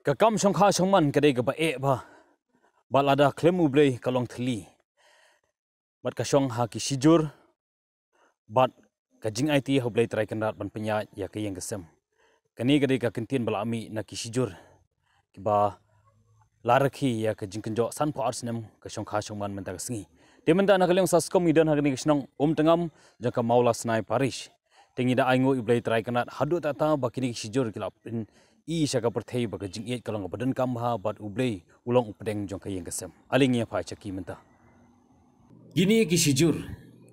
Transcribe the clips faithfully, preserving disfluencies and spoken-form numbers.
Ka kam shongkha shongman ka dei kaba eh bha. Bad lada khlem U Blei ka long thylli. Bad ka shong ha ki shijur. Bad ka jingaiti ha U Blei Trai Kynrad ban pynïaid ïa ka ïing ka sem. Kane ka dei ka kyntien ba la mih na ki shijur kiba la rakhe ïa ka jingkynjoh sanphew ar snem ka shongkha shongman mynta ka sngi. Te mynta na ka liang sa skom ngi don ha kane ka shnong Umtngam jong ka Mawlasnai Parish. Te ngi da ainguh ïa U Blei Trai Kynrad haduh tata ba kine ki shijur ki la pyn i sha ka pyrthei ba ka jingïeit ka long kaba donkam bha bad U Blei u long u pdeng jong ka ïing ka sem. Ale ngin ïa phai sha ki mynta. Kine ki shijur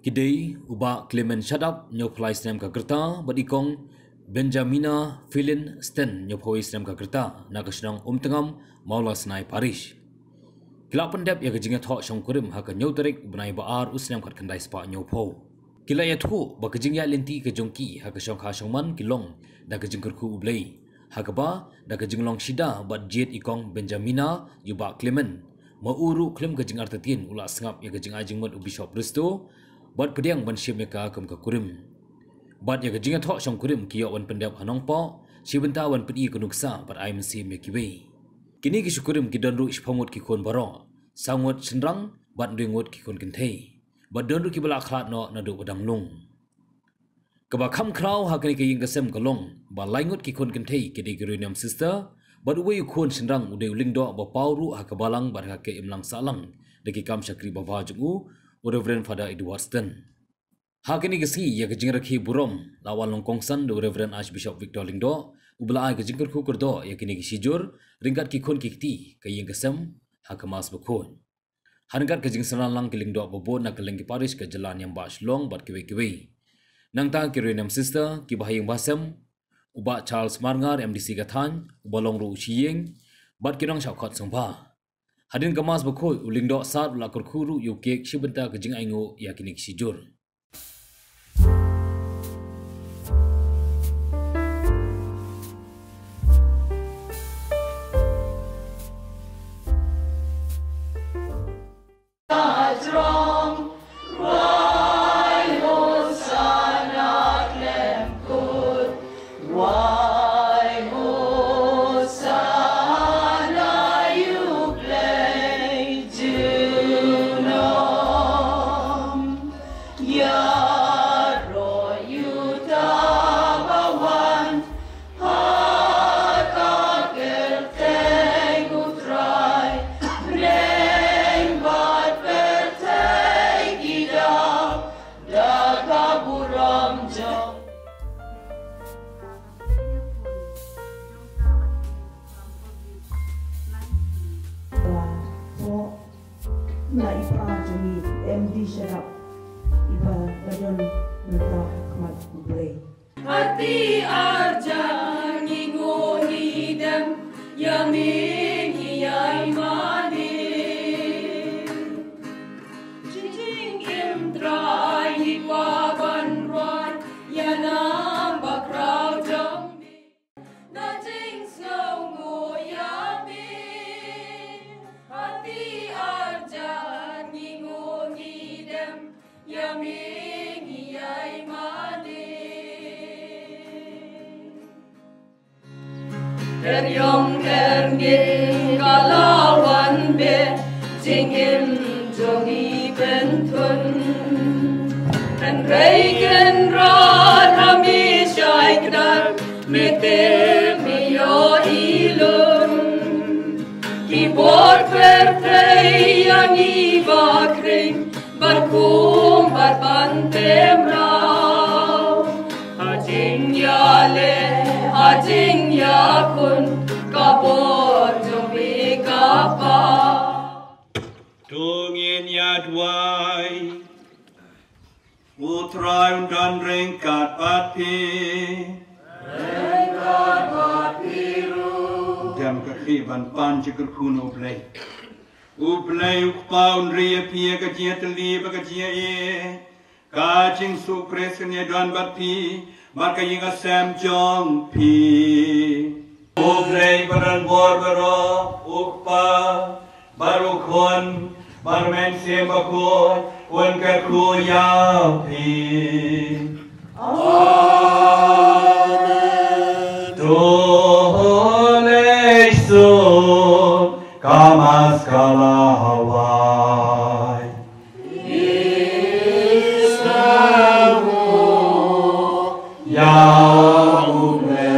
ki dei u Bah Clement Shadap, hynñiewphew lai snem ka rta, bad i Kong Benjamina Philin Sten, hynñiewphew wei snem ka rta, na ka shnong Umtngam, Mawlasnai Parish. Ki la pyndep ïa ka jingïathoh shongkurim ha ka hynñiew tarik u bnai ba ar u snem khatkhyndai spah hynñiewphew. Ki la ïathuh ba ka jingïaid lynti ka jong ki ha ka shongkha shongman ki long da ka jingkyrkhu U Blei. Ha kaba da ka jinglong shida bad jied i Kong Benjamina ïa u Bah Clement, ma u ruh khlem ka jingartatien u la sngap ïa ka jingai jingmut u Bishop Risto bad pdiang ban shim ïa ka kum ka kurim. Bad ïa ka jingïathoh shongkurim ki ïoh ban pyndep ha Nongpoh, shi bynta ban pyni ïa ka nuksa bad ai mynsiem ïa kiwei. Kine ki shongkurim ki don ruh shiphew ngut ki khun baroh, saw ngut shynrang bad hynriew ngut ki khun kynthei. Bad don ruh kiba la khlad noh naduh ba dang lung. Kaba kham khraw ha kane ka ïing ka sem ka long ba lai ngut ki khun kynthei ki dei ki riewniam sister, bad uwei u khun shynrang u dei u lyngdoh ba paw ruh ha ka balang bad ha ka imlang sahlang da ki kam shakri babha jong u, u Reverend Father Edward Sten. Ha kane ka sngi ïa ka jingrakhe burom la wan long kongsan da u Reverend Archbishop Victor Lyngdoh, uba la ai ka jingkyrkhu kyrdoh ïa kine ki shijur ryngkat ki khun ki kti ka ïing ka sem ha ka Mass Bakhuid. Ha ryngkat ka jingsynran lang ki lyngdoh babun na kylleng ki parish ka jylla, niam bah Shillong bad kiwei kiwei. Nangta ki riewniam sister, ki bahaïing bahasem, u Bah Charles Marngar, M D C ka thaiñ, uba long ruh u shiïing, bad ki nongshah khot sngewbha. Hadien ka Mass Bakhuid, u Lyngdoh Sad u la kyrkhu ruh ïa u cake shi bynta ka jingainguh ïa kine ki shijur. Ba thoh na i para jong i M D Shadap, iba la don mynta ha khmat U Blei. Hati arjan ngi ngu ngi dem, ïa mi ngi ïai mane. Jingim Trai ngi kwah ban rwai, ïa nam bakhraw jong mi. Na jingsngew nguh ïa mi, hati arjan ngi nguh ngi dem, ïa mi ngi ïai mane. Her ïong her ngin ka la wan beh, jingim jong ngi pynthun. Hynrei Kynrad ha mi shai kdar, me tip me ïohi lum. Ki bor pyrthei ïa ngi ba khring, ban kum bad ban pynmraw. Ha jingïaleh, ha jingïakhun, ka bor jong me ka pha. To ngin ïa duwai. U Trai un don ryngkat bad phi. Ryngkat bad phi ruh. Dem ka khlieh ban pan jingkyrkhu na U Blei. U Blei U Kpa un ri ïa phi ïa ka jingïatylli bad ka jingïaieit. Ka jingsuk pres kan ïa don bad phi bad ka ïing ka sem jong phi. U Blei ba don bor baroh, U Kpa bad U Khun bad U Mynsiem Bakhuid, un kyrkhu ïa phi. Amen. To leit Sun kamaskala hawai. Ya ume.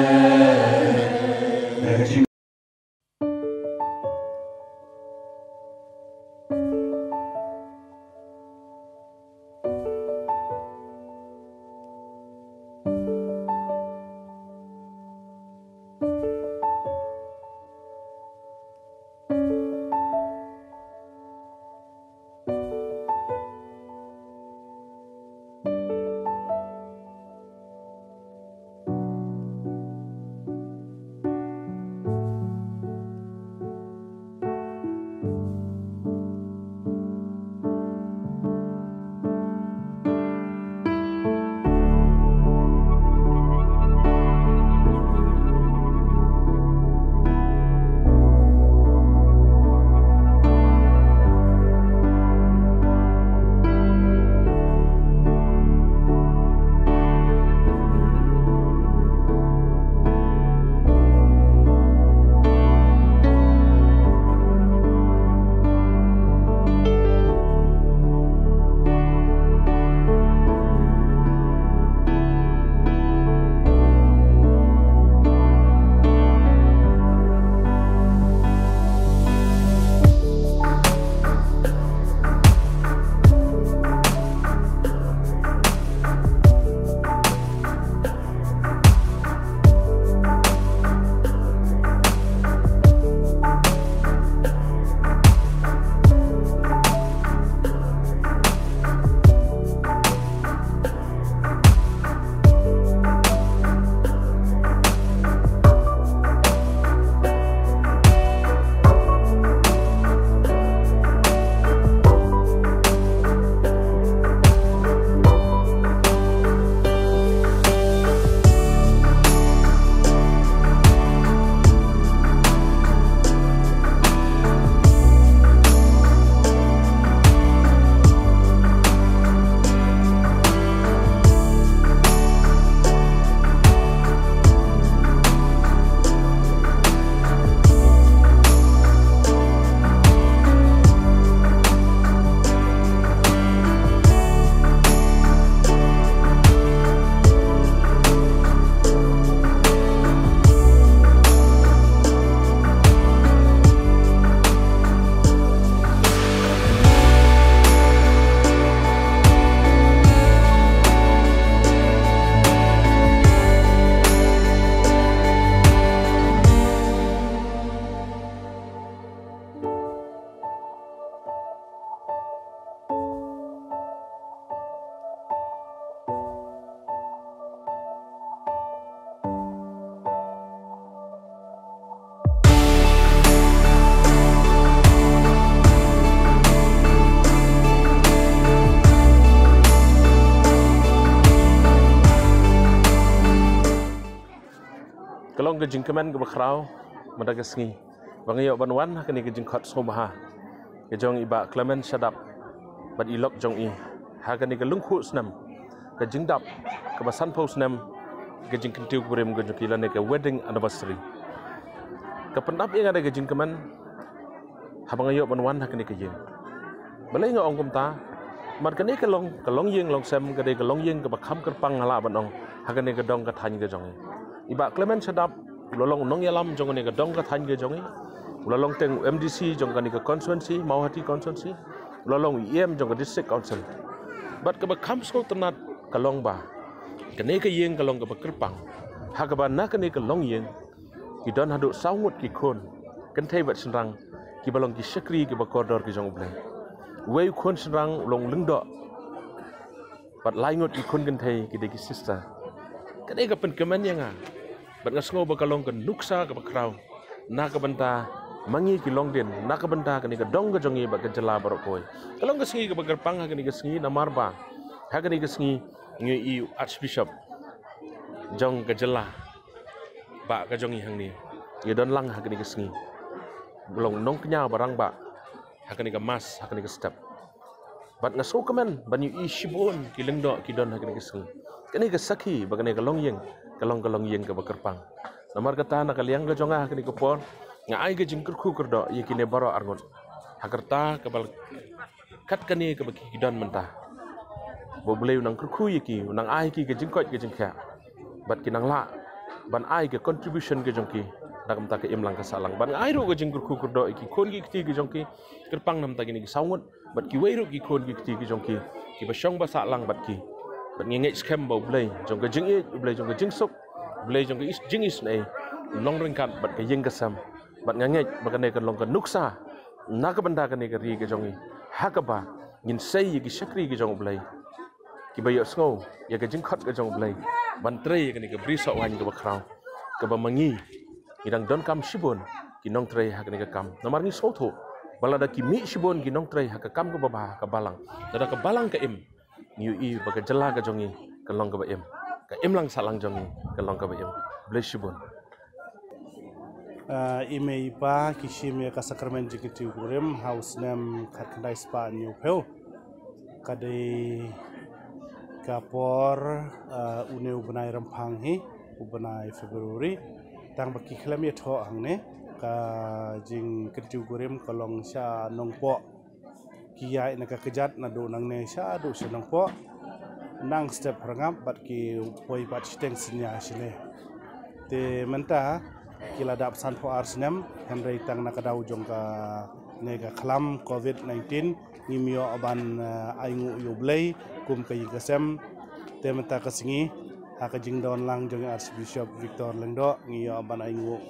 Ka long ka jingkmen kaba khraw mynta ka sngi ba nga ïoh ban wan ha kane ka jingkhot sngewbha ka jong i Bah Clement Shadap bad i lok jong i ha kane ka lyngkhuh snem, ka jingdap kaba sanphew snem ka jingkyntiew kurim ka jong ki lane ka wedding anniversary. Ka pyndap ïa nga da ka jingkmen haba nga ïoh ban wan ha kane ka ïing. Balei nga ong kumta? Namar kane ka long, ka longïing longsem, ka dei ka longïing kaba kham kyrpang, nga lah ban ong, ha kane ka dong ka thaiñ ka jong i. I Bah Clement Shadap u la long u nongïalam jong kane ka dong ka thaiñ ka jong i. U la long teng u M D C jong kane ka constituency, Mawhati constituency. U la long u E M jong ka district council. Bad kaba kham sngewtynnat ka long ba kane ka ïing ka long kaba kyrpang, ha kaba na kane ka longïing ki don haduh saw ngut ki khun kynthei bad shynrang kiba long ki shakri kiba kordor ki jong U Blei. Uwei u khun shynrang u long u lyngdoh bad lai ngut ki khun kynthei ki dei ki sister. Ka dei ka pynkmen ïa nga bad nga sngew ba ka long ka nuksa kaba khraw na ka bynta ma ngi ki longdien, na ka bynta kane ka dong ka jong ngi bad ka jylla baroh kawei. Ka long ka sngi kaba kyrpang ha kane ka sngi namar ba ha kane ka sngi ngi ïohi u Archbishop jong ka jylla, bah ka jong ngi hangne, ïa don lang ha kane ka sngi. Long nongkñia ba rangbah ha kane ka mass, ha kane ka step. Bad nga sngewkmen ban ïohi shibun ki lyngdoh ki don ha kane ka sngi. Kane ka sakhi ba kane ka longïing ka long ka longïing kaba kyrpang. Namar kata na ka liang ka jong nga ha kane ka por Nga ai ka jingkyrkhu kyrdoh ïa kine baroh arngut. Ha ka rta kaba kat kane kaba ki don mynta, ba U Blei u nang kyrkhu ïa ki, u nang ai ki ka jingkoit ka jingkhiah, bad ki nang lah ban ai ka contribution ka jong ki na ka bynta ka imlang ka sahlang. Bad nga ai ruh ka jingkyrkhu kyrdoh ïa ki khun ki kti ka jong ki, kyrpang na ka bynta kine ki saw ngut bad kiwei ruh ki khun ki kti ki jong ki, kiba shong ba sahlang bad ki. Bad ngi ngeit skhem ba U Blei jong ka jingïeit, U Blei jong ka jingsuk, U Blei jong ka is-, jingisynei, u long ryngkat bad ka ïing ka sem. Bad nga ngeit ba kane kan long ka nuksa na ka bynta kane ka ri ka jong ngi, ha kaba ngin sei ïa ki shakri ka jong U Blei, kiba ïohsngew ïa ka jingkhot ka jong U Blei, ban trei ïa kane ka bri soh waiñ kaba khraw, kaba ma ngi ngi dang donkam shibun ki nongtrei ha kane ka kam. Namar ngi sngewthuh ba lada ki mih shibun ki nongtrei ha ka kam kaba bha, ha ka balang, lada ka balang ka im, ngi ïohi ba ka jylla ka jong ngi kan long kaba im, ka imlang sahlang jong ngi kan long kaba im. Blei shibun. Ah, i mei i pa ki shim ïa ka sakramen jingkyntiew kurim ha u snem khatkhyndai spah hynñiewphew. Ka dei ka por, ah, une u bnai Rymphang hi, u bnai February. Tang ba ki khlem ïathoh hangne, ka jingkyntiew kurim ka long sha Nongpoh. Ki ïaid na ka kjat naduh nangne shaduh sha Nongpoh, nang step Hyrngap bad ki poi pat shiteng synñia shane. Te mynta ki la dap sanphew ar snem, hynrei tang na ka daw jong kane ka khlam covid nineteen, ngim ïoh ban, eh, ainguh ïa U Blei kum ka ïing ka sem. Te mynta ka sngi, ha ka jingdon lang jong Archbishop Victor Lyngdoh, ngi ïoh ban ainguh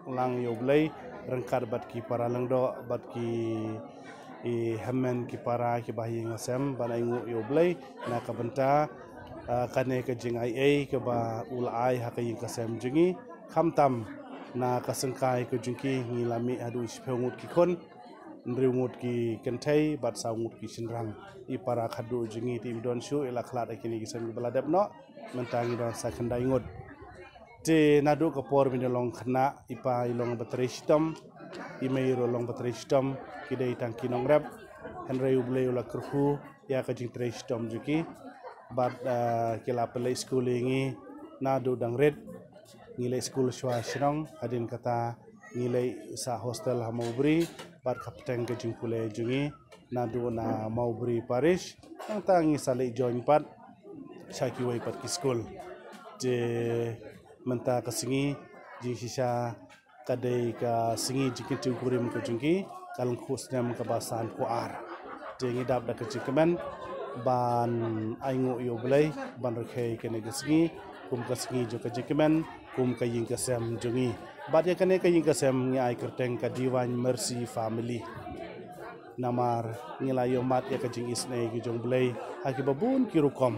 lang ïa U Blei ryngkat bad ki para Lyngdoh bad ki, i, hynmen ki para kiba ha ïing ha sem ban ainguh ïa U Blei na ka bynta, ah, kane ka jingaiei kaba u la ai ha ka ïing ka sem jong ngi. Khamtam na ka syngkai ka jong ki ngi la mih haduh shiphew ngut ki khun, hynriew ngut ki kynthei bad saw ngut ki shynrang. I para khadduh jong ngi te im don shuh, i la khlad ha kine ki sem kiba la dep noh. Mynta ngi don sa khyndai ngut. Te naduh ka por ba ngi long khynnah, i pa i long ba trei shitom, i mei ruh long ba trei shitom, ki dei tang ki nongrep. Hynrei U Blei u la kyrkhu ïa ka jingtrei shitom jong ki. Bad, ah, ki la pynleit skul ïa ngi naduh dang rit. Ngi leit skul shuwa shnong, hadien kata ngi leit sa hostel ha Mawbri, bad ka bteng ka jingpule jong ngi naduh na Mawbri Parish. Nangta ngi sa leit join pat sha kiwei pat ki skul. Te mynta ka sngi jingshisha ka dei ka sngi jingkyntiew kurim ka jong ki, ka lyngkhuh snem kaba sanphew ar. Te ngi dap da ka jingkmen ban ainguh ïa U Blei ban rakhe kane ka sngi kum ka sngi jong ka jingkmen, kum ka ïing ka sem jong ngi. Bad ïa kane ka ïing ka sem ngi ai kyrteng ka Divine Mercy Family. Namar ngi la ïohmat ïa ka jingisynei ka jong U Blei ha kiba bun ki rukom.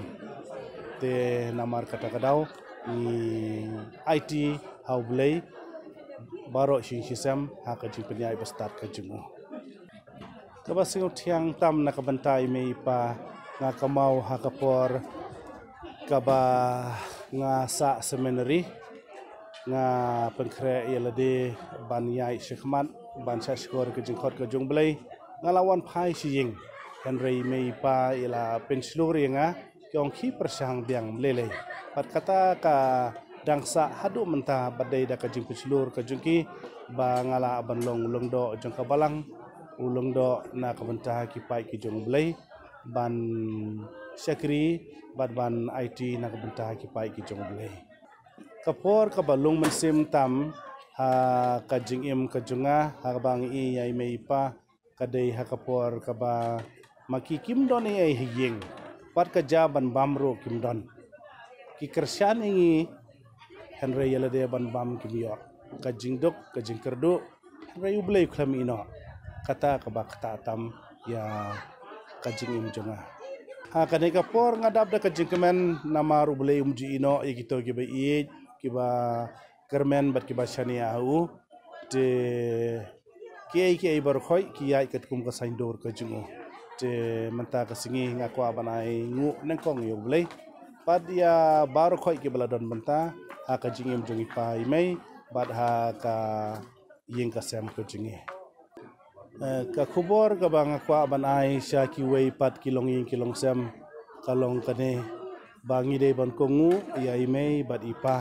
Te namar kata ka daw ngi aiti ha U Blei baroh shi ïing shi sem ha ka jingpynïaid bastad ka jong u. Kaba sngewthiang tam na ka bynta i mei i pa, nga kynmaw ha ka por kaba nga sah seminary, nga pynkhreh ïa lade ban ïaid shakhmat, ban shahshkor ka jingkhot ka jong U Blei. Nga la wan phai sha ïing, hynrei i mei i pa i la pynshlur ïa nga, ki ong khie pyrshang biang ym lei lei. Bad kata ka dang sah haduh mynta, bad dei da ka jingpynshlur ka jong ki ba nga lah ban long u Lyngdoh jong ka balang, u Lyngdoh na ka bynta ki paid ki jong U Blei, ban shakri bad ban aiti na ka bynta ki paid ki jong U Blei. Ka por kaba lung mynsiem tam ha ka jingim ka jong nga, ha kaba ngi ïa i mei i pa, ka dei ha ka por kaba ma ki kim don ei ei ha ïing, bad ka ja ban bam ruh kim don. Ki kyrshan ïa ngi, hynrei ïa lade ban bam kim ïoh. Ka jingduk, ka jingkyrduh, hynrei U Blei u khlem ïehnoh. Kata kaba ktah tam ïa ka jingim jong nga. Ha kane ka por nga dap da ka jingkmen namar U Blei um ju ïehnoh ïa kito kiba ïeit, kiba kyrmen bad kiba shaniah ha u. Te kiei kiei baroh khoit ki ïaid katkum ka saiñdur ka jong u. Te mynta ka sngi nga kwah ban ainguh nyngkong ïa U Blei bad ïa baroh khoit kiba la don bynta ha ka jingim jong i pa i mei bad ha ka ïing ka sem ka jong ngi. Eh, ka khubor kaba nga kwah ban ai sha kiwei pat ki longïing ki longsem ka long kane, ba ngi dei ban kohnguh ïa i mei bad i pa.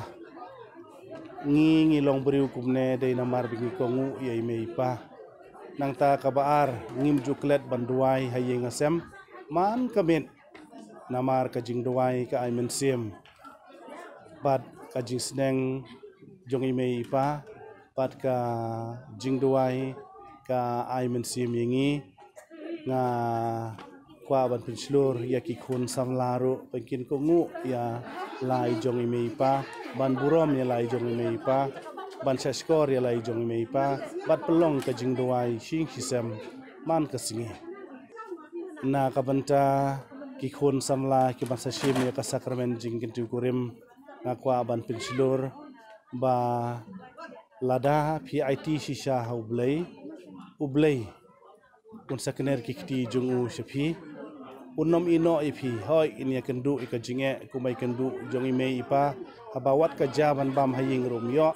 Ngi ngi long briew kumne dei namar ba ngi kohnguh ïa i mei i pa. Nangta kaba ar, ngim ju klet ban duwai ha ïing ha sem man ka miet, namar ka jingduwai ka ai mynsiem. Bad ka jingsneng jong i mei i pa bad ka jingduwai ka ai mynsiem ïa ngi. Nga kwah ban pynshlur ïa ki khun samla ruh ba kin kohnguh ïa la i jong i mei i pa, ban burom ïa la i jong i mei i pa, ban shahshkor ïa la i jong i mei i pa, bad pynlong ka jingduwai shi ïing shi sem man ka sngi. Na ka bynta ki khun samla kiban sa shim ïa ka sakramen jingkyntiew kurim, nga kwah ban pynshlur ba lada phi aiti shisha ha U Blei, U Blei un sa kner ki kti jong u sha phi. Un ym ïehnoh ïa phi, hooid, yn ïakynduh ïa ka jingeh kumba ïakynduh jong i mei i pa. Haba wat ka ja ban bam ha ïing ruh ym ïoh.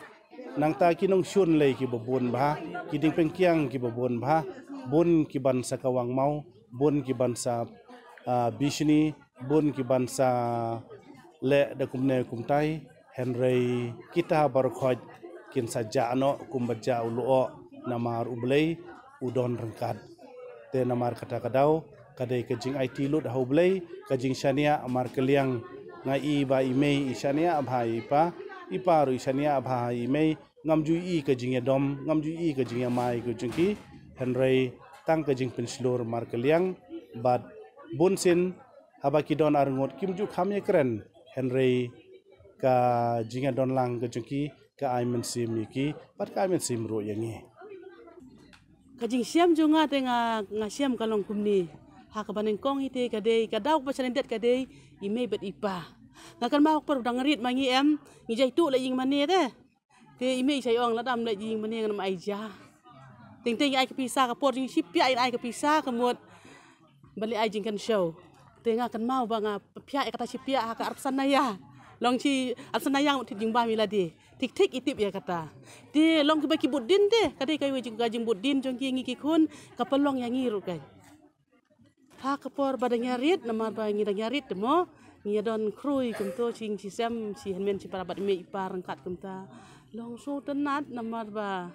Nangta ki nongshun lei kiba bun bha, ki diengpyngkiang kiba bun bha, bun kiban sa kawang maw, bun kiban sa, ah, bishni, bun kiban sa leh da kumne kumtai. Hynrei kita baroh khoit kin sa jah noh kumba jah u lyoh, namar U Blei u don ryngkat. Te namar kata ka daw, ka dei ka jingaiti lut ha U Blei, ka jingshaniah markylliang. Nga i ba i mei i shaniah bha ïa i pa, i pa ruh i shaniah bha ïa i mei. Ngam ju i ka jingïadom, ngam ju i ka jingïamai ka jong ki. Hynrei tang ka jingpynshlur markylliang. Bad bunsien haba ki don arngut kim ju kham ïakren, hynrei ka jingïadonlang ka jong ki ka ai mynsiem ïa ki bad ka ai mynsiem ruh ïa ngi. Ka jingshem jong nga te nga, nga shem ka long kumne. Ha kaba nyngkong hi te ka dei, ka daw kaba shalyndet ka dei i mei bad i pa. Nga kynmaw ha ka por ba dang rit ma ngi, em, ngi jaituh la ïing mane te. Te i mei i sa ong, lada ym leit ïing mane ngan ym ai ja. Teng teng i ai ka pisa, ka por jong i shipia i ai ka pisa ka mut ban leit ai jingkynshew. Te nga kynmaw ba nga pynphiah ïa kata shipia ha ka arphew san naïa. Long shi arphew san naïa ngut thied jingbam i lade. Thik thik i tip ïa kata. Te long kiba ki bud dien te, ka dei kawei jing, ka jingbud dien jong ki, ngi ki khun, ka pynlong ïa ngi ruh keiñ. Ha ka por ba dang ïarit, namar ba ngi dang ïarit te mo, ngi ïadon khrui kumto, shi ïing shi sem, shi hynmen shi para bad i mei i pa ryngkat kumta. Long sngewtynnat namar ba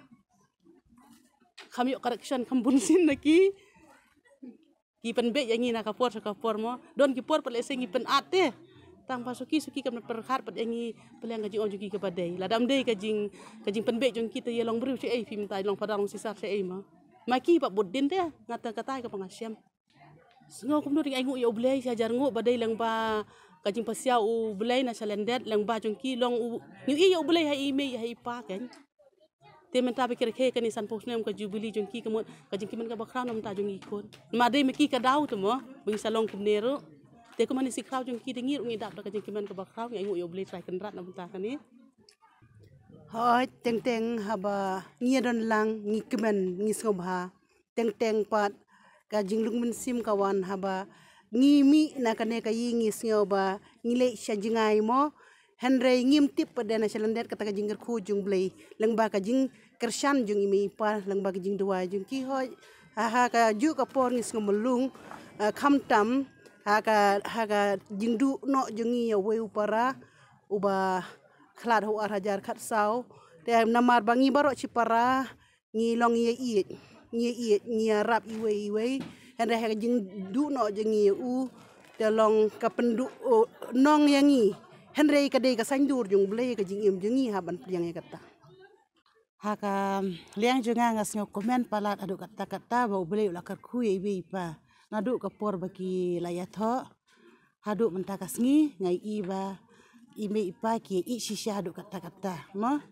kham ïoh correction kham bunsien na ki. Ki pynbeit ïa ngi na ka por sha ka por mo. Don ki por pat lehse ngi pynat te. Tang ba suki suki kam pyrkhat pat ïa ngi, pynlong ka jingong jong ki kaba dei. Lada ym dei ka jing, ka jingpynbeit jong ki te ïa long briew shaei phi mynta, long phadar long sisar shaei mo. Ma ki pat bud dien te, nga tang kata kaba nga shem. Sngew kumno dei, nga ainguh ïa U Blei shi hajar nguh ba dei lyngba ka jingpasiaw U Blei na shalyndet, lyngba jong ki long u, ngi ïohi ïa U Blei ha i mei ha i pa keiñ. Te mynta ba ki rakhe kane sanphew snem ka jubili jong ki, ka mut ka jingkmen kaba khraw na bynta jong ngi ki khun. Ma dei ma ki ka daw te mo ba ngi sa long kumne ruh. Te kumne shi khraw jong ki te ngi ruh ngi dap da ka jingkmen kaba khraw, ngi ainguh ïa U Blei Trai Kynrad na bynta kane. Hooid, teng teng haba ngi ïadon lang ngi kmen, ngi sngewbha. Teng teng pat ka jinglong mynsiem ka wan haba ngi mih na kane ka ïing, ngi sngew ba ngi leit sha jngai mo. Hynrei ngim tip pat de na shalyndet kata ka jingkyrkhu jong U Blei lyngba ka jingkyrshan jong i mei i pa, lyngba ka jingduwai jong ki. Hooid, ha, ha kajuh ka por ngi sngew mluh, eh, khamtam ha ka, ha ka jingduh noh jong ngi ïa uwei u para uba khlad ha u ar hajar khatsaw. Te namar ba ngi baroh shi para ngi long ïa ïeit, ngi ïa ïeit, ngi ïarap iwei iwei. Hynrei ha ka jingduh noh jong ngi ïa u, te long ka pynduh, oh, nong ïa ngi. Hynrei ka dei ka saiñdur jong U Blei ka jingim jong ngi ha ban pdiang ïa kata. Ha ka liang jong nga, nga sngewkmen palat haduh katta katta ba U Blei u la kyrkhu ïa iwei i pa. Naduh ka por ba ki la ïathoh haduh mynta ka sngi, nga ïohi ba i mei i pa ki ïeit shisha haduh katta katta mo.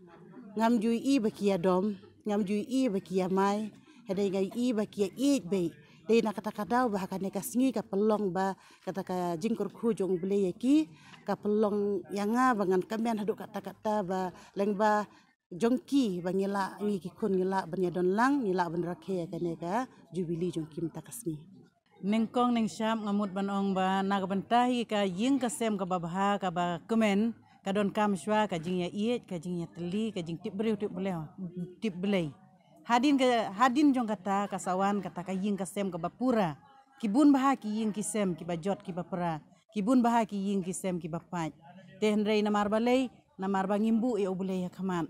Ngam ju ïohi ba ki ïadom, ngam ju ïohi ba ki ïamai, hynrei nga ïohi ba ki ïeit beit. Dei na kata ka daw ba ha kane ka sngi ka pynlong ba kata ka jingkyrkhu jong U Blei ïa ki ka pynlong ïa nga ba ngan kmen haduh katta katta ba lyngba jong ki ba ngi lah, ngi ki khun ngi lah ban ïadon lang, ngi lah ban rakhe ïa kane ka jubili jong ki mynta ka sngi. Nyngkong nyngshap nga mut ban ong ba na ka bynta hi ka ïing ka sem kaba bha kaba kmen, ka donkam shuwa ka jingïaieit, ka jingïatylli, ka jingtip briew tip Blei, tip Blei. Hadien ka, hadien jong kata ka sa wan kata ka ïing ka sem kaba pura. Ki bun bha ki ïing ki sem kiba jot kiba pra. Ki bun bha ki ïing ki sem kiba pait. Te hynrei namar balei namar ba ngim buh ïa U Blei ha khmat.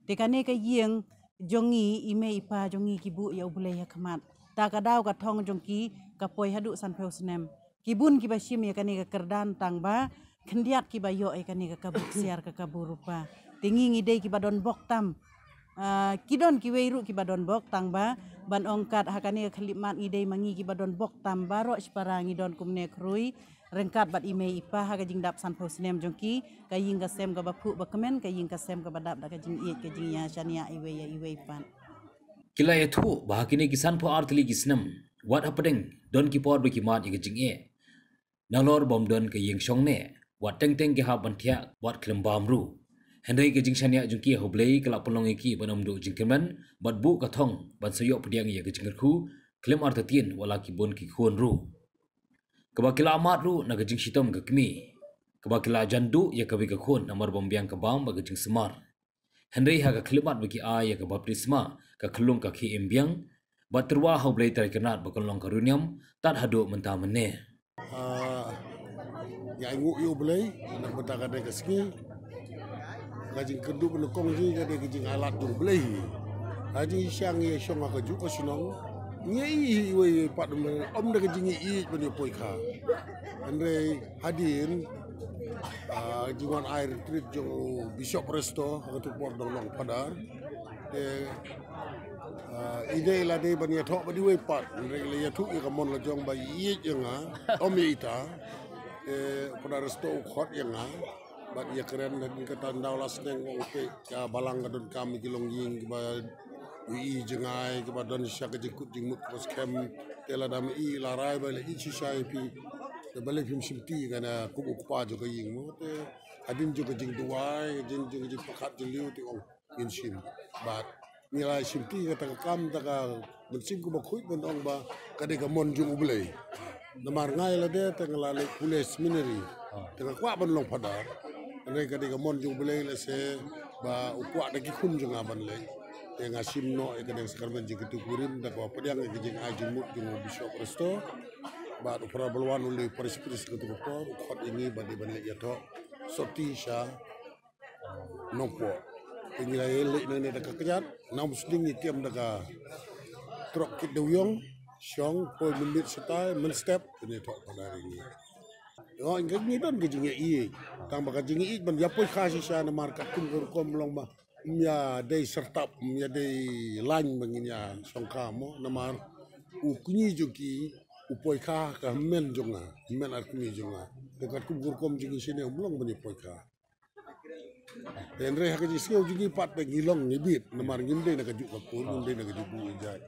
Te kane ka ïing jong ngi, i mei i pa jong ngi ki buh ïa U Blei ha khmat. Ta ka daw ka thong jong ki ka poi haduh sanphew snem. Ki bun kiba shim ïa kane ka kyrdan tang ba khyndiat kiba ïoh ïa kane ka kabu ksiar ka kabu rupa. Te ngi ngi dei kiba don bok tam. Ah, ki don kiwei ruh kiba don bok tang ba ban ong kat ha kane ka khyllipmat ngi dei ma ngi kiba don bok tam baroh shipara ngi don kumne khrui. Ryngkat bad i mei i pa ha ka jingdap sanphew snem jong ki, ka ïing ka sem kaba phuh ba kmen, ka ïing ka sem kaba dap da ka jingïeit ka jingïashaniah iwei ïa iwei pat. Ki la ïathuh ba ha kine ki sanphew ar tylli ki snem, wat hapdeng don ki por ba ki mad ïa ka jingeh. Nalor bym don ka ïing shong ne, wat teng teng ki hap ban thiah, wat khlem bam ruh. Hynrei ka jingshaniah jong ki ha U Blei ka la pynlong ïa ki ban ym duh jingkyrmen, bad buh ka thong ban sa ïoh pdiang ïa ka jingkyrkhu khlem artatien, wat la ki bun ki khun ruh. Kaba ki la mad ruh na ka jingshitom ka kmie, kaba ki la jan duh ïa kawei ka khun namar bym biang ka bam bad ka jingsumar. Hynrei ha ka khyllipmat ba ki ai ïa ka baptisma, ka khyllung ka khie im biang, bad tyrwa ha U Blei Trai Kynrad ba kan long ka riewniam tad haduh mynta mynne. Ah, ngi ainguh ïa U Blei na ka bynta kane ka sngi. Ka jingkyrduh nyngkong jong ngi ka dei ka jingailad jong U Blei. Ha jingshisha ngi ïashong ha kajuh ka shnong, ngi ïohi iwei pat, ym da ka jingïeit ban ïa poikha. Hynrei hadien, ah, jingwan ai retreat jong u Bishop Resto ha kato ka por dang long Phadar. Te, ah, i dei la dei ban ïathoh bad iwei pat, hynrei la ïathuh ïa ka mon la jong ba ïeit ïa nga, ym ïa ita. Te u Phadar Resto u khot ïa nga bad ïakren, hadien kata, ynda u la sneng, u ong, peit, ka balang ka donkam ïa ki longïing kiba ïohi jngai, kiba don shisha ka jingkut jingmut kaba skhem. Te lada ma i la rai ba la ïeit shisha ïa phi, te balei phim shimti ïa kane kum u kpa jong ka ïing mo. Te hadien jong ka jingduwai, hadien jong ka jingpyrkhat jylliew, te ong, ngin shim. Bad ngi la shimti kata ka kam da ka mynsiem kaba khuid ban ong ba ka dei ka mon jong U Blei. Namar nga ïa lade te nga la leit pule seminary, te nga kwah ban long Phadar. Hynrei ka dei ka mon jong U Blei, lehse ba u kwah da ki khun jong nga ban leit. Te nga shim noh ïa ka dei ka sakramen jingkyntu kurim da kaba pdiang ïa ka jingai jingmut jong u Bishop Resto. Bad u Phadar Balwan u lei u parish priest kato ka por, u khot ïa ngi ba dei ban leit ïathoh sotti sha Nongpoh. Te ngi la ïaleit nangne da ka kjat, na u sning ngi kem da ka trok kit dewiong, shong, poi mynmiet shatai, mynstep, te ngi thoh Phadar ïa ngi. Ïoh, ngi don ka jingïeit, tang ba ka jingïeit ban ïa poikha shisha namar katkum ka rukom long ba ym ïa dei syrtap, ym ïa dei lain ba ngin ïa shongkha mo, namar u kñi jong ki u poikha ka hynmen jong nga, hynmen ar kñi jong nga. Te katkum ka rukom jong ngi shane um long ban ïa poikha. Te hynrei ha ka jingsngew jong ngi pat te ngi long ngi bit, namar ngim dei na kajuh ka kur, ngim dei na kajuh ka jait.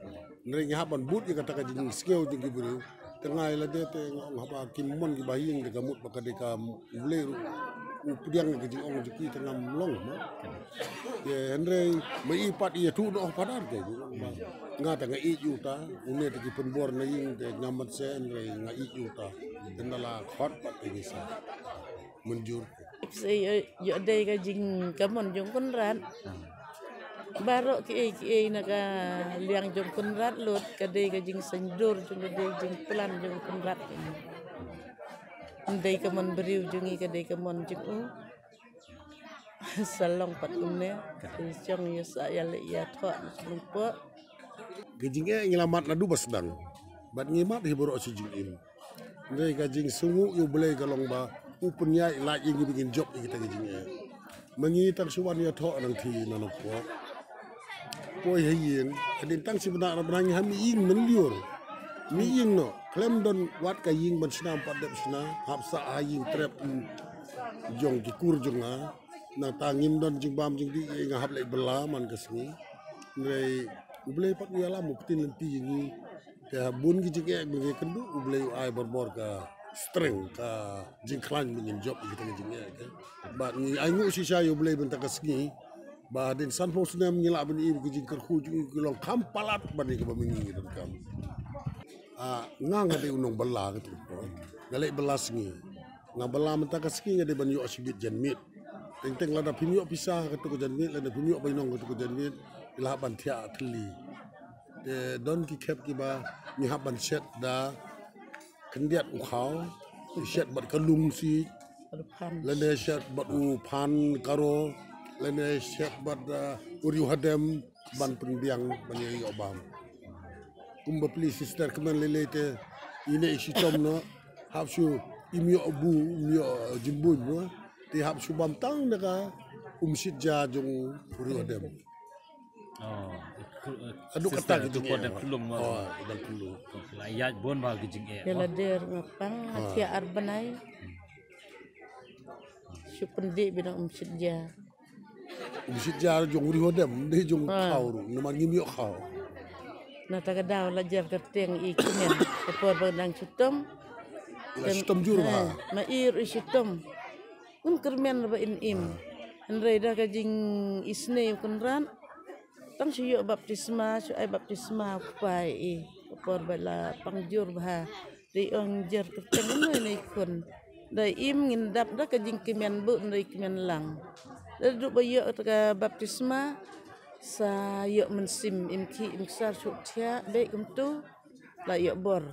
Hynrei ngi hap ban bud ïa kata ka jingsngew jong ki briew. Te nga ïa lade te nga ong haba kim mon kiba ha ïing te ka mut ba ka dei ka U Blei ruh u pdiang ïa ka jingong jong ki, te ngam long mo. Te hynrei ma i pat i ïathuh noh ha Phadar te nga te nga ïeit ïa uta, une te ki pynbor na ïing te ngam mat se, hynrei nga ïeit ïa uta. Te nga la khot pat te ngi sa mynjur. Ïoh, ïoh dei ka jing, ka mon jong u Kynrad. Baroh kiei kiei na ka liang jong u Kynrad lut ka dei ka jingsyndur jong, ka dei jingplan jong u Kynrad. Ym dei ka mon briew jong ngi, ka dei ka mon jong u. Sa long pat kumne. Te shong ïa sa ïaleit ïathoh na Nongpoh. Ka jingeh ngi la mad naduh ba sdang. Bad ngi mad hi baroh shi jingim. Hynrei ka jingsngew ïa U Blei ka long ba u pynïaid lait ïa ngi ba ngin jop ïa kita ki jingeh. Ma ngi tang shu wan ïathoh nangta na Nongpoh, poi ha ïing, hadien tang shi bnai ar bnai ngi hap mih ïing mynlur. Mih ïing noh, khlem don wat ka ïing ban shna, ym pat dep shna, hap sah ha ïing trep, mm, jong ki kur jong nga. Nangta ngim don jingbam jingdih, nga hap leit bylla man ka sngi. Hynrei U Blei pat u ïalam, u pynlynti ïa ngi. Te ha bun ki jingeh ba ngi kynduh, U Blei u ai borbor ka strength, ka jingkhlaiñ ba ngin jop ïa kita ki jingeh, te. Bad ngi ainguh shisha ïa U Blei mynta ka sngi ba hadien sanphew snem ngi lah ban ïohi ba ki jingkyrkhu jong ngi ki long kham palat ban ïa kaba ma ngi ngi donkam. Ah, nga nga dei u nongbylla kato ka por. Nga leit bylla sngi. Nga bylla mynta ka sngi nga dei ban ïoh shibit janmiet. Teng teng lada phim ïoh pisa kato ka janmiet, lada phim ïoh bainong kato ka janmiet, phi lah ban thiah thylli. Te don ki khep kiba ngi hap ban shet da khyndiat u khaw, shet bad ka lung shi, Lane shet bad u Phan Karo, lane shet bad, uh, u Riewhadem ban pynbiang ban ïa ïoh bam. Kumba pli sister kmen lei lei te, ine i shitom noh, hap shu im ïoh bu, im ïoh, uh, jingbuiñ noh, te hap shu bam tang da ka umshit ja jong u Riewhadem. Oh, haduh kata ki jingeh. Dang khlum. Oh, dang khlum. La ïaid bun ba ki jingeh. Ïa la der nga pang ha thiah ar bnai. Shu pyndih bad dang umshit ja. Umshit ja jong u Riewhadem, dei jong u khaw ruh, namar ngim ïoh khaw. Na ta ka daw la jer kyrteng i kmen, ka por ba dang shitom. La shitom jur ba. Ma i ruh i shitom. Ngim kyrmen ba in im. Hynrei da ka jingisnei u Kynrad. Tang shu ïoh baptisma, shu ai baptisma u kpa i. Ka por ba la pang jur bha. Dei ong jer kyrteng ino ino i khun. Da im ngin dap da ka jingkmen buh, da i kmen lang. Da duh ba ïoh ka baptisma, sa ïoh mynsiem, im khih im ksar shu thiah beit kumtu. La ïoh bor.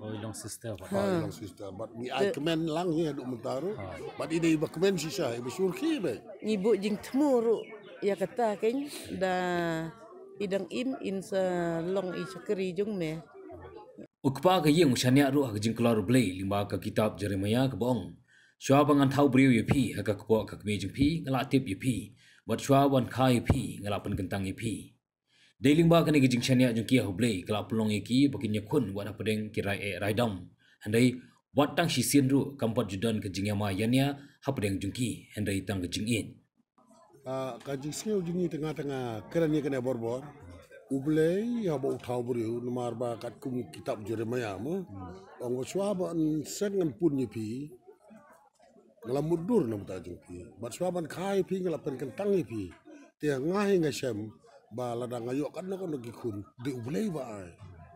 Oh, i long sister. Ha, i long sister. Bad ngi ai kmen lang hi haduh mynta ruh. Bad i dei ba kmen shisha, i ba shu rkhie beit. Ngi buh jingthmu ruh ïa kata keiñ, da i dang im, in sa long i shakri jong me. U kpa ka ïing u shaniah ruh ha ka jingkloi U Blei lyngba ka kitab Jeremaïah kaba ong: Shuwa ba ngan thaw briew ïa phi ha ka kpoh ka kmie jong phi, nga la tip ïa phi. Bad shuwa ban kha ïa phi, nga la pynkyntang ïa phi. Dei lyngba kane ka jingshaniah jong ki ha U Blei, ka la pynlong ïa ki ba kin ïakhun wat hapdeng ki rai eh rai dom. Hynrei wat tang shisien ruh kam pat ju don ka jingïamai ïania hapdeng jong ki, hynrei tang ka jingïeit. Ah, ka jingsngew jong ngi te nga te nga kren ïa kane borbor. U Blei haba u thaw briew, namar ba katkum kitab Jeremaïah mo, ong ba shuwa ban seng ngan pun ïa phi, nga la mutdur na bynta jong phi. Bad shuwa ban kha ïa phi, nga la pynkyntang ïa phi. Te nga hi nga shem ba lada nga ïoh katno katno ki khun, dei U Blei ba ai.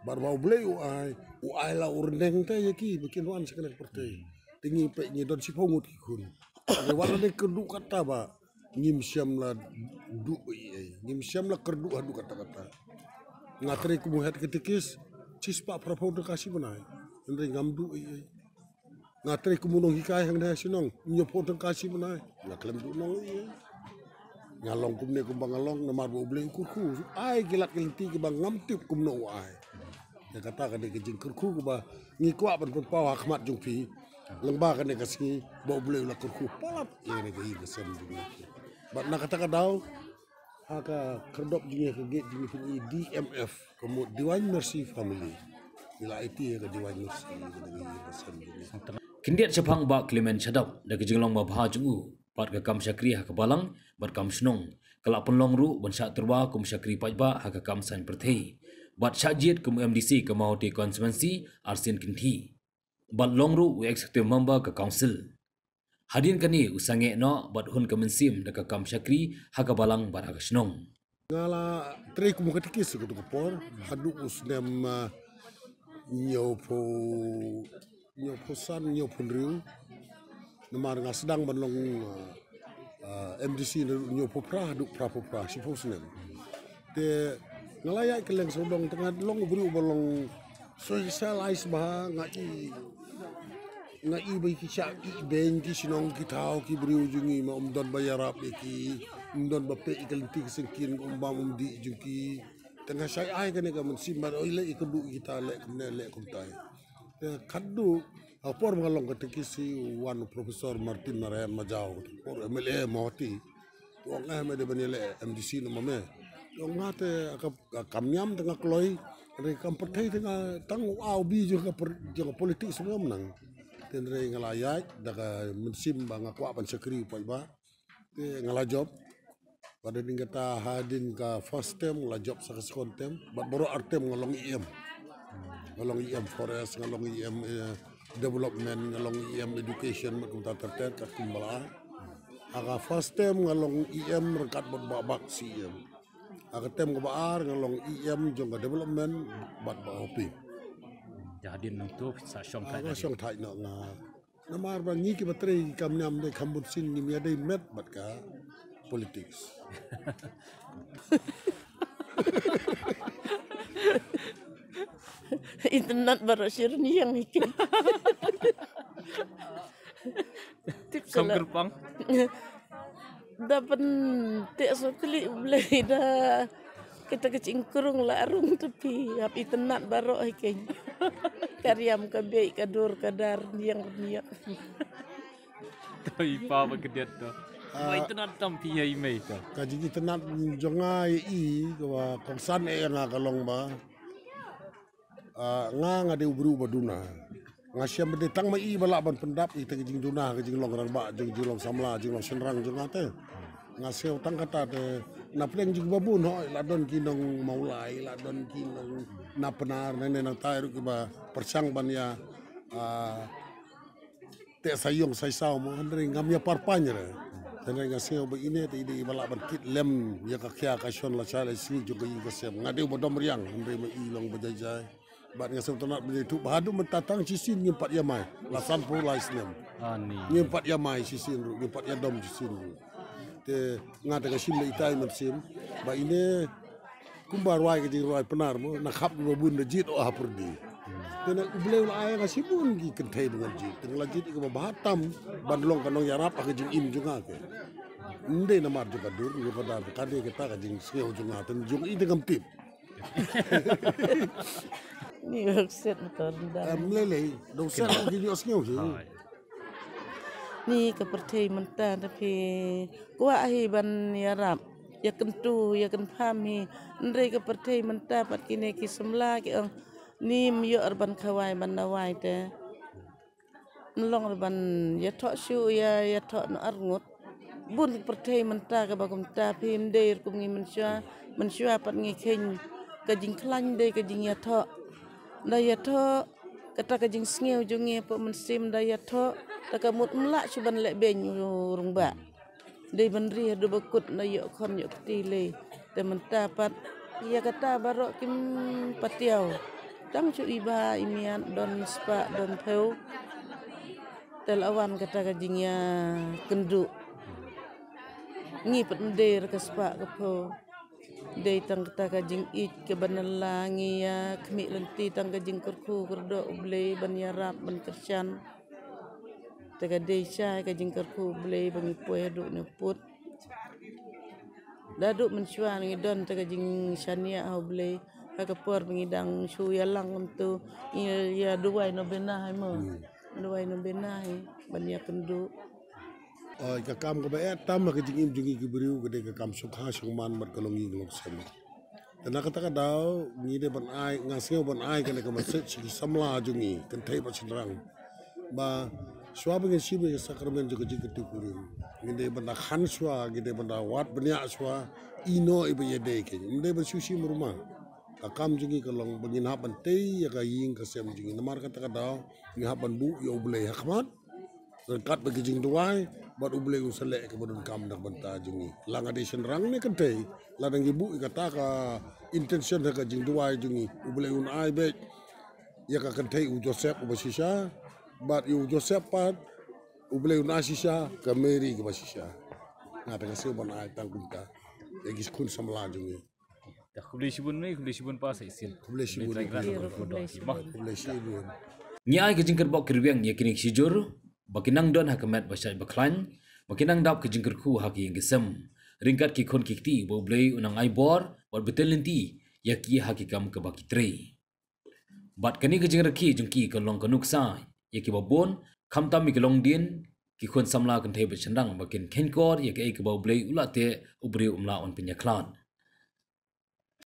Bad ba U Blei u ai, u ai la u rneng te ïa ki ba kin wan sha kane ka pyrthei. Te ngi peit ngi don shiphew ngut ki khun. Te wat la dei kyrduh kata ba ngim shem la duh ei ei. Ngim shem la kyrduh haduh katta katta. Nga trei kum u head katekis, shispah phraphew tyngka shi bnai. Hynrei ngam duh ei ei. Nga trei kum u nonghikai hangne ha shnong, hynñiewphew tyngka shi bnai. Nga khlem duh nong ei ei. Nga long kumne kumba nga long, namar ba U Blei u kyrkhu. Ai ki lad ki lynti kiba ngam tip kumno u ai. Ïa kata ka dei ka jingkyrkhu kaba ngi kwah ban pynpaw ha khmat jong phi. Lyngba kane ka sngi ba U Blei u la kyrkhu palat ïa kane ka ïing ka sem jong ngi. Bad na kata ka daw, ha ka khyrdop jong ngi, ha ka gate jong ngi, phin i D M F, ka mut Divine Mercy Family. Ngi la aiti ïa ka Divine Mercy ïa kane ka ïing ka sem jong ngi. Khyndiat shaphang Bah Clement Shadap da ka jinglong babha jong u bad ka kam shakri ha ka balang bad kam shnong, ka la pynlong ruh ban shah tyrwa kum shakri paidbah ha ka kam saiñ pyrthei bad shah jied kum M D C ka Mawhati Constituency arsien kynthih. Bad long ruh u executive member ka council. Hadien kane u sangeh noh bad hun ka mynsiem da ka kam shakri ha ka balang bad ha ka shnong. Nga la trei kum u katekis ha kato ka por haduh u snem, ah, hynñiewphew, hynñiewphew san, hynñiewphew hynriew. Namar nga sdang ban long, ah, ah, M D C naduh hynñiewphew phra haduh phraphew phra, shiphew snem. Te nga la ïaid kylleng sawdong, te nga long u briew uba long socialize bha, nga i, nga i ba ki shah i beiñ ki shnong ki thaw ki briew jong ngi, ma ym don ba ïarap ïa ki, ym don ba peit ïa ka lynti ka syngkien, ym bam ym dih jong ki. Te nga shah ai kane ka mynsiem ba oi leh ïa ka duh kita, leh kumne leh kumtai. Te khadduh ha por ba nga long katekis, u wan u Professor Martin Narayan Majaw, por M L A Mawhati. U ong, eh, me dei ban ïaleh M D C noh ma me. U ong, nga te ka, ka kam niam te nga kloi, hynrei kam pyrthei te nga tang u A u B jong ka pr-, jong ka politics ngam nang. Te hynrei nga la ïaid da ka mynsiem ba nga kwah ban shakri u paidbah. Te nga la jop. Bad hadien kata, hadien ka first term nga la jop sa ka second term. Bad baroh ar term nga long E M. Nga long E M forest, nga long E M, eh, development, nga long E M education, bad kumta ter ter katkum ba la ai. Ha ka first term nga long E M ryngkat bad Bah Bak C E M. Ha ka term kaba ar nga long E M jong ka development bad Bah Hoping. Te hadien nangtu sa shong thait. Ah, nga shong thait noh nga. Namar ba ngi kiba trei ki kam niam dei kham bun sien ngim ïadei met bad ka politics. Internet baroh shi rynïeng ïa ki. Kam kyrpang. Da ban teh sutli U Blei da. Kita ka jingkrung la rung tepi hap itynnat baroh hi keiñ. Ka riam ka beit ka dur ka dar niang niang. To i pa ba kdiat to. Ba itynnat tam phi ïa i mei to. Ka jingitynnat jong nga ïa i ka ba kongsan eh ïa nga ka long ba. Ah, nga nga dei u briew ba duna. Nga shem ba dei tang ma i ba lah ban pyndap ïa ka jingduna ka jinglong rangbah jong jinglong samla jinglong shynrang jong nga te. Nga sngew tang kata te na pdeng jong ba bun hooid la don ki nong Mawlai la don ki nong Napnar nang nang tai ruh ki ba pyrshang ban ïa ah, te sa ïong sa saw mo hynrei ngam ïa parpang re. Hynrei nga sngew ba ine te i dei i ba lah ban kit lem ïa ka khia ka shon la shai la shu jong ka ïing ka sem nga dei u ba dom riang hynrei ma i long ba jai jai. Bad nga sngew tynnat ba dei tu ba haduh mynta tang shisien ngim pat ïa mai la san phew lai snem. Ani. Ngim pat ïa mai shisien ruh ngim pat ïa dom shisien ruh. Te nga te ka shim da itai mynsiem ba ine kumba rwai ka jingrwai Pnar mo na khap ba bun da jied oh ha pyrdi. Te na U Blei u la ai nga shibun ki kynthei ba ngan jied te nga la jied ïa ka ba bha tam ban long ka nongïarap ha ka jingim jong nga ke. Ym dei namar jong ka dur jong ka dar ka dei kata ka jingsngew jong nga te jong i te ngam tip. Ni ka set motor da. Em lei lei dong set ki ïoh sngew hi. Ni ka pyrthei mynta da phi kwah hi ban ïarap ïa kyntu ïa kynpham hi. Hynrei ka pyrthei mynta pat kine ki samla ki ong ni ym ïoh ban khawai ban dawai te. Ym long re ban ïathoh shuh ïa ïathoh na arngut. Bun ka pyrthei mynta kaba kumta phi ym dei re kum ngi mynshuwa. Mynshuwa pat ngi kheiñ ka jingkhlaiñ dei ka jingïathoh. Da ïathoh kata ka jingsngew jong ngi hapoh mynsiem da ïathoh. Da ka mut ym lah shuh ban leh beiñ u rangbah. Dei ban ri haduh ba kut na ïoh khon ïoh kti lei. Te mynta pat ïa kata baroh kim patiaw. Tang shu i ba i miat don spah don phew. Te la wan kata ka jingïakynduh. Ngi pat ym dei re ka spah ka phew. Dei tang kata ka jingïeit kaba nala ngi ïa khmih lynti tang ka jingkyrkhu kyrdoh U Blei ban ïarap ban kyrshan. Te ka dei shai ka jingkyrkhu U Blei ba ngi poi haduh ne put. Da duh mynshuwa ngi don te ka jingshaniah ha U Blei. Ha ka por ba ngi dang shu ïalang kumtu ngi ïa duwai novena hi mo. Duwai novena hi ban ïakynduh. Oi ka kam kaba eh tam ha ka jingim jong ngi ki briew ka dei ka kam sngewkha sngewman bad ka long ïing long sem. Te na kata ka daw ngi dei ban ai nga sngew ban ai kane ka message sha ki samla jong ngi kynthei bad shynrang. Ba shuwa ba ngin shim ïa ka sakramen jong ka jingkyntu kurim ngin dei ban da khan shuwa ngin dei ban da wad bniah shuwa ino i ba ïadei kein ym dei ban shu shim ruma. Ka kam jong ngi ka long ba ngin hap ban tei ïa ka ïing ka sem jong ngi namar kata ka daw ngi hap ban buh ïa U Blei ha khmat. Ryngkat bad ki jingduwai bad U Blei un sa leh kaba donkam na ka bynta jong ngi. La nga dei shynrang ne kynthei lada ngi buh ïa kata ka intention ha ka jingduwai jong ngi U Blei un ai beit ïa ka kynthei u Joseph uba shisha bad ïa u Joseph pat U Blei un ai shisha ka Mary kaba shisha. Nga te nga sngewbha ban ai tang kumta ïa ki khun samla jong ngi. Te khublei shibun mei, khublei shibun pa sa isin. Khublei shibun. Khublei shibun. Khublei shibun. Ngi ai ka jingkyrpad kyrwiang ïa kine ki shijur ba ki nang don ha ka met ba shait ba khlaiñ ba ki nang dap ka jingkyrkhu ha ka ïing ka sem. Ryngkat ki khun ki kti ba U Blei u nang ai bor bad ba tei lynti ïa ki ha ki kam kaba ki trei. Bad kane ka jingrakhe jong ki ka long ka nuksa ïa kiba bun khamtam ïa ki longdien ki khun samla kynthei bad shynrang ba kin kheiñkor ïa kaei kaba U Blei u la teh u briew um lah ban pynïakhlad.